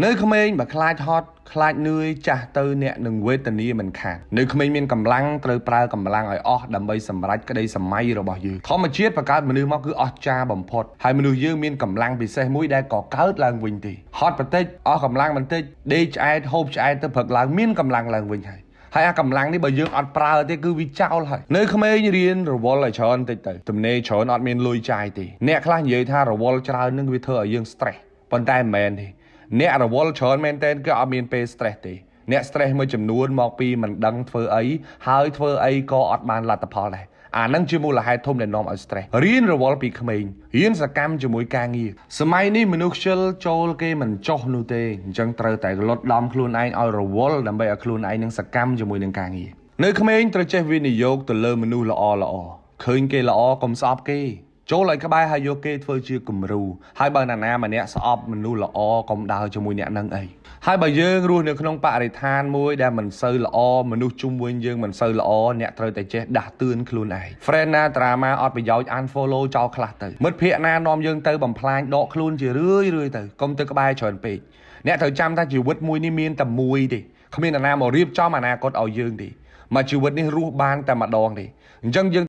នៅក្មេងបើខ្លាចហត់ខ្លាចនឿយចាស់ទៅអ្នកនឹងវេទនាមិនខាននៅក្មេងមានកម្លាំងត្រូវប្រើកម្លាំងឲ្យអស់ដើម្បីសម្រេចក្តីសម័យរបស់យើងធម្មជាតិបង្កើតមនុស្សមកគឺអស្ចារ្យបំផុតហើយមនុស្សយើងមានកម្លាំងពិសេសមួយដែលក៏កើតឡើងវិញទេហត់បន្តិចអស់កម្លាំងបន្តិចដេកឆ្អែតហូបឆ្អែតទៅព្រឹកឡើងមានកម្លាំងឡើងវិញហើយហើយអាកម្លាំងនេះបើយើងអត់ប្រើទេគឺវាចោលហើយនៅក្មេងរៀនរវល់ឲ្យច្រើនតិចទៅទំនេរច្រើនអត់មានលុយចាយទេអ្នកខ្លះនិយាយថារវល់ច្រើននឹងវាធ្វើឲ្យយើង stress ប៉ុន្តែមិនមែនទេអ្នករវល់ច្រើនមែនទែនគឺអត់មានពេល stress ទេអ្នក stress មួយចំនួនមកពីមិនដឹងធ្វើអីហើយធ្វើអីក៏អត់បានលទ្ធផលដែរអានឹងជាមូលហេតុធំដែលនាំឲ្យ stress រៀនរវល់ពីក្មេងរៀនសកម្មជាមួយការងារសម័យនេះមនុស្សខ្ជិលចូលគេមិនចោះនោះទេអញ្ចឹងត្រូវតែលត់ដំខ្លួនឯងឲ្យរវល់ដើម្បីឲ្យខ្លួនឯងនឹងសកម្មជាមួយនឹងការងារនៅក្មេងត្រូវចេះវិនិយោគទៅលើមនុស្សល្អល្អឃើញគេល្អកុំស្អប់គេ ចូលឲ្យក្បែរហើយយកគេធ្វើជាគំរូហើយបើណានាម្នាក់ស្អប់មនុស្សល្អកុំដើរជាមួយអ្នកនឹងអីហើយបើយើងរស់នៅក្នុងបរិស្ថានមួយដែលមិនសូវល្អមនុស្សជុំវិញយើងមិនសូវល្អអ្នកត្រូវតែចេះដាស់តឿនខ្លួនឯង friend ណា drama អត់ប្រយោជន៍ unfollow ចោលខ្លះទៅមិត្តភ័ក្ដិណានាំយើងទៅបំផ្លាញដកខ្លួនជារឿយរឿយទៅកុំទៅក្បែរច្រើនពេកអ្នកត្រូវចាំថាជីវិតមួយនេះមានតែមួយទេគ្មាននរណាមករៀបចំអនាគតឲ្យយើងទេមកជីវិតនេះរស់បានតែម្ដងទេអញ្ចឹងយើង